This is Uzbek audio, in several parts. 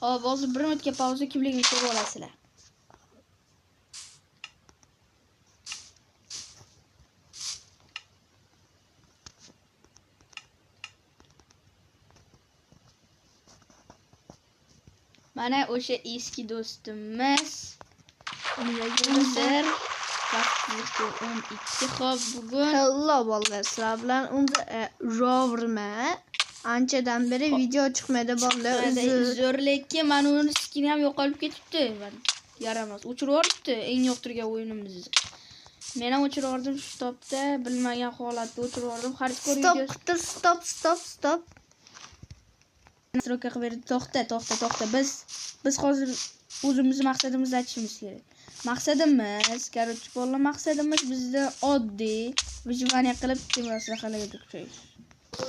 Hop, hozir 1 minutga pauza, kimligini ko'rib olasizlar. Mana o'sha eski do'stimiz. Nimaga 12. Xo'p, bugun Hello bolalar, sizlar bilan unda Roverman. Anchadan beri video chiqmadi bolalar. Uzr, lekin mana uni skini ham yo'qolib ketibdi. Yaramas, o'chirib yuboribdi eng yoqtirgan o'yinimizni. Men ham o'chirib yubordim shu topda, bilmagan holatda o'chirib yubordim. Hardcore video. Stop, stop, stop. Stroka qilib berdi. To'xta, to'xta, to'xta. Biz hozir o'zimizni maqsadimizni aytishimiz kerak. Maqsadimiz, короче, bolalar, maqsadimiz bizda oddiy выживание qilib temir aslahalarga kuchayish.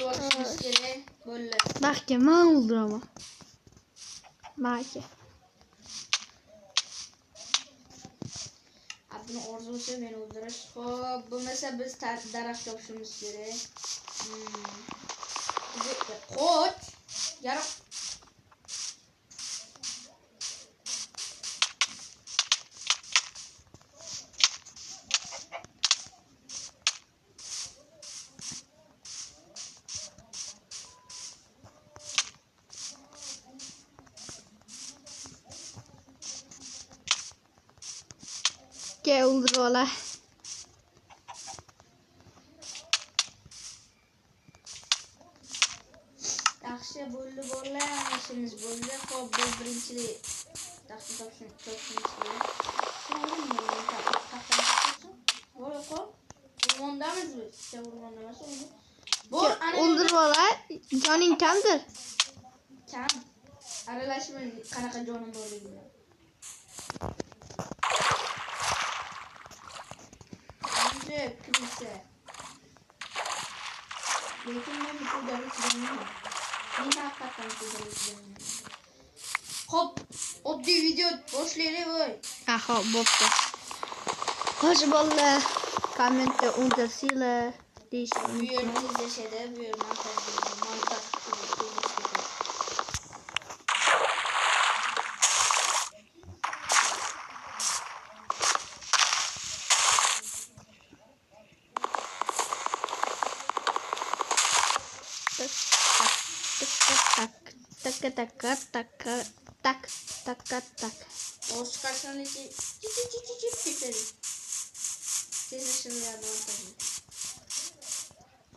Olishimiz kerak, bo'ldi. Mahka, men o'ldiraman. Mahka. Abduni orzusi meni o'ldirish. Xo'p, bo'lmasa biz daraxt topishimiz kerak. Qoch. Yaroq. Gel o'ldirib ola. Yaxshi bo'ldi bolalar, ishimiz bo'ldi. Xo'p, biz birinchi taxta topishimiz kerak. O'rmondamiz biz. O'rmonda emas, bo'l, ana o'ldirib ola. Joning kamdir. Kam. Aralashma, qanaqa jonim borligi bilan. Kimse. Lekin men bu udarni chidolmayman. Men haqiqatdan udarni chidolmayman. Xo'p, oddiy video boshlaylik voy. Ha, xo'p, bo'pti. Xo'sh bolalar, kommentda o'ldirsizlar deyishni. Bu yer tezlashadi, bu yer montaj montaj. Tak tak tak tak tak tak tak. Oscar'dan ketadi. Tezlashadi montaj.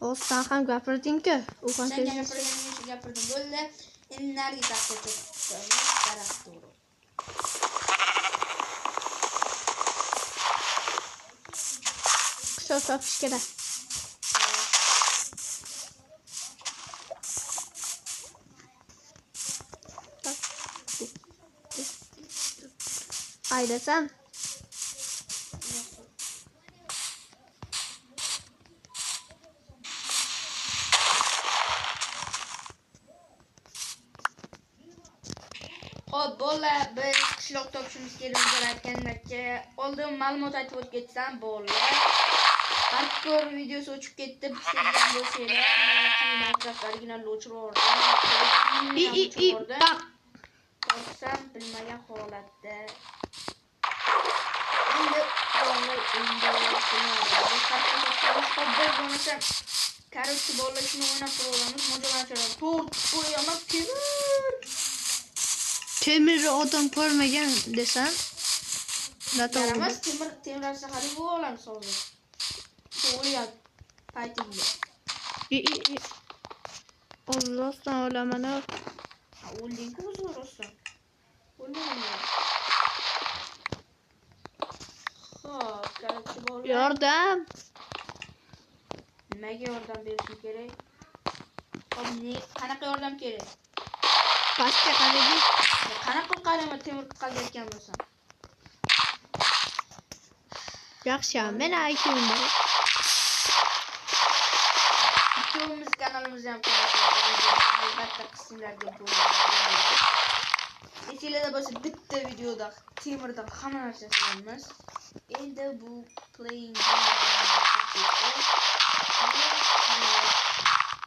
O'z sen ham gapirding-ku. U ham sen gapirganing uchun gapirdim. Bo'ldi. Endi narigi taxta cho'kamiz, daraxt to'g'ri. Qishloq topish kerak. Aydasan. Xo'p, bolalar, biz qishloq topishimiz kerak deb aytgandek, oldin ma'lumot aytib o'tib ketsam, bolalar. Hardcore videosi o'chib ketdi. Sezgan bo'lsanglar, men Minecraft originalni o'chirib yubordim. Bak. Topsam bilmagan holatda. Endi endi bo'lmasa, короче, bolalar shuni o'ynab ko'ramiz. Mo'ljallantiramiz. To'rt qo'yaman temir. Temirni odam ko'rmagan desam, yaramas, temir aslahali bu olamiz hozir. Shu o'lgan paytingda. Rostdan o'laman. O'lding-ku o'zi rostdan. O'lmagan. Xo'p, короче, bolalar. Yordam. Nimaga yordam berishim kerak? Xo'p, ne qanaqa yordam kerak? Pastga qaraylik. Qanaqa qarayman temir qazayotgan bo'lsam? Yaxshi, men IQ'm bor. Ikkovimiz kanalimizda ham ko'rasizlar. Albatta qismlarga bo'ladi. Esinglarda bo'lsa bitta videoda temirdan hamma narsasini olamiz. Endi bu playing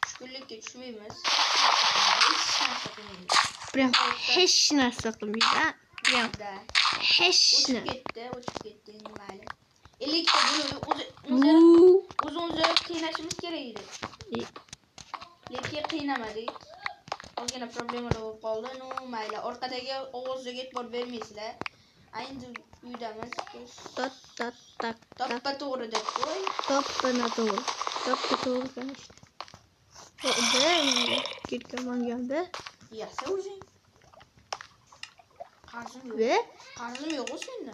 tushkunlikka tushmaymiz. Hech narsa qilmaymiz. Prям hech narsa qilmaydi. Prям hech O'chib ketdi, o'chib ketdi endi mayli. 50 ta buni o'zi qiynashimiz kerak edi. Lekin qiynamadik. Ozgina problemalar bo'lib qoldi. Ну, mayli. Orqadagi ovozga e'tibor bermaysizlar. Endi uydamiz. Tat tat tak. To'ppa to'g'ri deb qo'y. To'ppa noto'g'ri. To'ppa to'g'ri, конечно. O'da, ketgan. Yasa o'zing. Qarzim yo'q. Ve? Qarzim yo'q senda.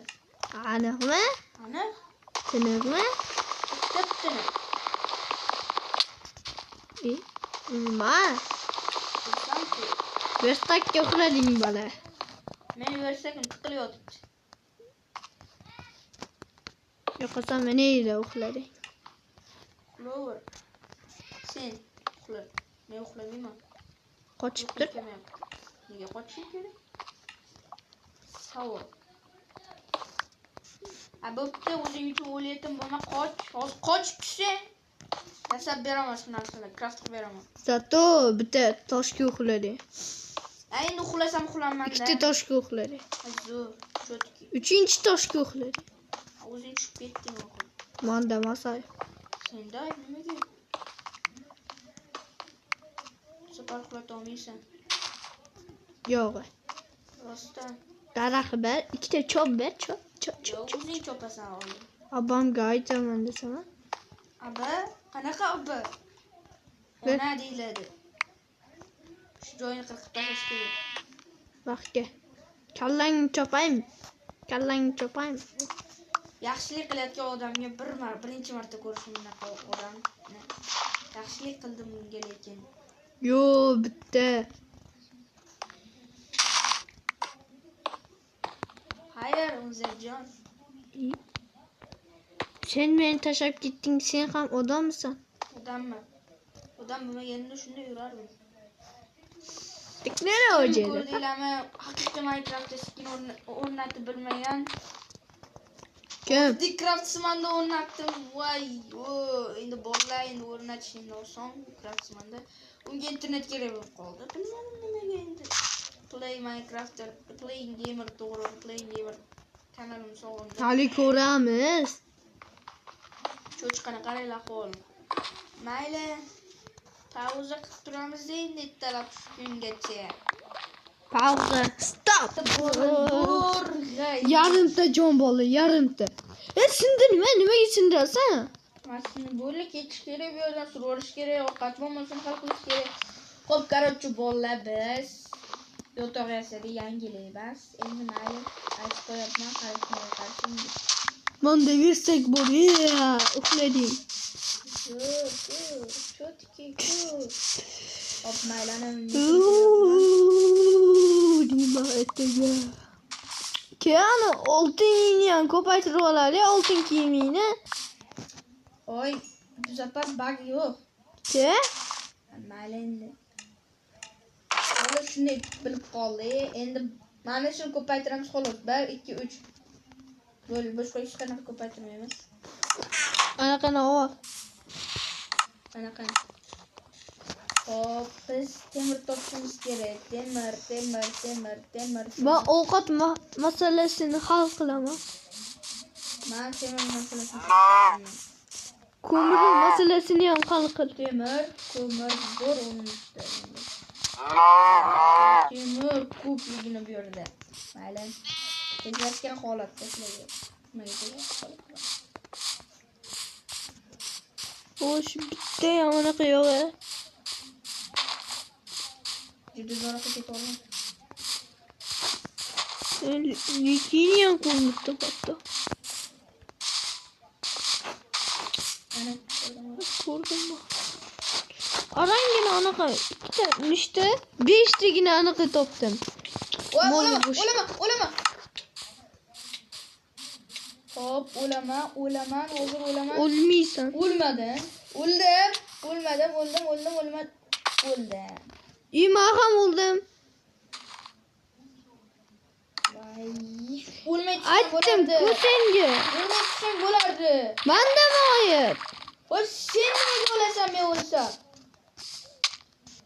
Aniqmi? Aniq. Tiniqmi? Tip-tiniq. Nima? Verstakka uxlading bola. Men verstakim tiqilib yotibdi. Yo'qolsa meni uxlading. Uxlaver. Sen uxla. Men uxlamayman. Qochib tur. Nega qochishim kerak? Savol. A bo'pti, o'zing uchun o'layotgan bo'lma, qoch. Hozir qochib tushsang, yasab beraman shu narsani, craft qilib beraman. Zato bitta toshga uxlading. Endi uxlasam uxlaman. Ikkita toshga uxlading. Zo'r, cho'tki. Uchinchi toshga uxlading. O'zing tushib ketding oxiri. Manda masay. Senda nimaga? Safar uxlata olmaysan. Yo'q. Rostdan. Daraxt ber, ikkita chop ber, chop, chop, chop. O'zing chopasan oldin. Abamga aytaman desam. Aba, qanaqa aba? Ona deyiladi. Shu joyini qirqib tashlash kerak. Vaqtga. Kallangni chopaymi? Kallangni chopaymi? Yaxshilik qilayotgan odamga birinchi marta ko'rishim bunaqa odamni. Yaxshilik qildim unga lekin. Yo, bitta. Hayır, Unzerjon. Sen meni tashlab ketding, sen ham odammisan? Odamman. Odam bo'lmaganimda shunday yurardim. Nere hocaydı? Ko'rdinglarmi? Haqiqiy Minecraftda skin o'rnatib bilmagan. Kim? Oddiy craftsman'da o'rnatdim. Voy, endi bolalar endi o'rnatish endi oson craftsman'da. Unga internet kerak bo'lib qoldi. Bilmadim nimaga endi. Play Minecraft, Playing Gamer to'g'ri, Playing Gamer kanalim sog'indi. Hali ko'ramiz. Cho'chqani qaranglar ahvolim. Mayli. Pauza qilib turamiz endi ertalab shu kungacha. Pauza. Stop. Bo'rg'ay. Yarimta jon bo'ldi, yarimta. Sindirma, nimaga sindirasan? Masini bo'ldi, ketish kerak, bu yerdan survorish kerak, ovqat bo'lmasa hal qilish kerak. Xo'p, короче, bolalar biz yotoq yasadik, yangilik emas. Endi mayli, aytib qo'yapman, qarshi. Manda versak bor, uxlading. Cho'tki ku. Hop, mayli, ana nima ertaga. Keyin oltiningni ham ko'paytirib oladi, oltin kiyimingni. Oy, bu safar bug yo'q. Che? Mayli endi. Hali shunday bilib qoldik. Endi mana shuni ko'paytiramiz xolos. 1 2 3. Bo'ldi, boshqa hech qanaqa ko'paytirmaymiz. Anaqani ol. Anaqa. Hop, biz temir topishimiz kerak. Temir, temir, temir, temir. Ben ovqat masalasini hal qilaman. Men temir masalasini hal qilaman. Ko'mir masalasini ham hal qil. Temir, ko'mir bor uning ustida. Temir ko'pligini bu yerda. Mayli. Tezlashgan holatda sizlarga. Nimaga tezlashgan? Xo'sh, bitta ham anaqa yo'q. Juda zo'rg'a keta oldim. Lekin ham ko'rmabdi hatto. Ana ko'rdimmi? Arangina anaqa ikkita, nechta? 5tagina anaqa topdim. O'lama, o'lama, o'lama. Hop, o'lama, o'laman, hozir o'laman. O'lmaysan. O'lmadim. O'ldim, o'lmadim, o'ldim, o'ldim, o'lmadim. O'ldim. Men ham o'ldim. Voy, o'lmay tushsam Aytdim ku senga. O'lmay tushsam bo'lardi. Manda ayib. Qo'y, sen nimaga o'lasan, men o'lsam?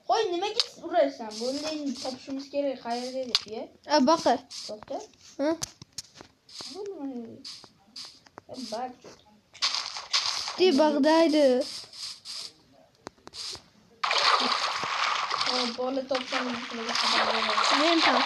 Qo'y, nimaga urasan. Bo'ldi, endi topishimiz kerak qayerda deb, ya. A, boqi. To'xta. Ha? Bo'ldi, mana yerda. Bak. Di bag'daydi. Hop, bola topsam sizlarga xabar beraman. Men ham.